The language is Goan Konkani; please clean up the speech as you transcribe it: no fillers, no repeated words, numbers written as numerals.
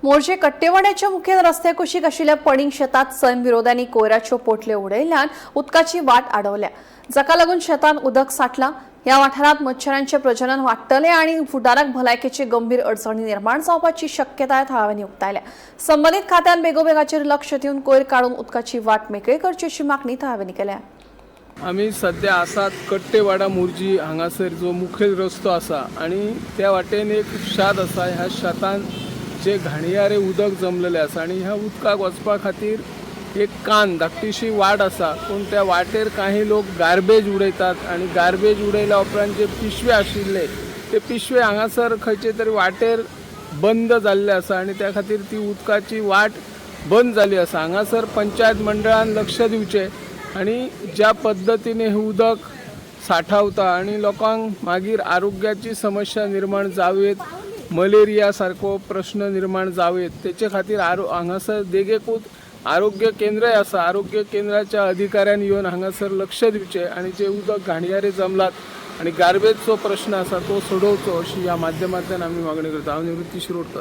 मोरजे कट्टेवाड्याच्या मुखेल रस्त्या कुशीक आशिल्ल्या पडींग शेतात सैम विरोध्यांनी कोयराच्यो पोटल्यो उडयल्ल्यान उदकाची वाट आडवल्या, जाका लागून शेतांत उदक साठलां. ह्या वाठारांत मच्छरांचें प्रजनन वाडटलें आनी फुडाराक भलायकेची गंभीर अडचणी निर्माण जावपाची शक्यताय थळाव्यांनी उक्तायल्या. संबंदीत खात्यान बेगोबेग हाचेर लक्ष दिवन कोयर काडून उदकाची वाट मेकळी करची अशी मागणी थळाव्यांनी केल्या. आमी सद्या आसात कट्टेवाडा मोरजी हांगासर जो मुखेल रस्तो आसा आनी त्या वाटेन एक शेत आसा. ह्या शेतान जे घाणयारे उदक जमलेलें आसा आनी ह्या उदकाक वचपा खातीर एक कान धाकटीशी वाट आसा, पूण त्या वाटेर काही लोक गार्बेज उडयतात आनी गार्बेज उडयल्या उपरांत जे पिशवे आशिल्ले ते पिशवे हांगासर खंयचे तरी वाटेर बंद जाल्ले आसा आनी त्या खातीर ती उदकाची वाट बंद जाली आसा. हांगासर पंचायत मंडळान लक्ष दिवचें आनी ज्या पद्दतीन हें उदक साठावता आनी लोकांक मागीर आरोग्याची समस्या निर्माण जावं येत, मलेरिया सारको प्रश्न निर्माण जावं येत, तेचे खातीर आरो हांगासर देगेकूच आरोग्य केंद्रय आसा. आरोग्य केंद्राच्या अधिकाऱ्यान येवन हांगासर लक्ष दिवचें आनी जे उदक घाणयारे जमलात आनी गार्बेजचो प्रश्न आसा तो सोडोवचो अशी ह्या माध्यमांतल्यान आमी मागणी करता. हांव निवृत्ती शिरोडकर.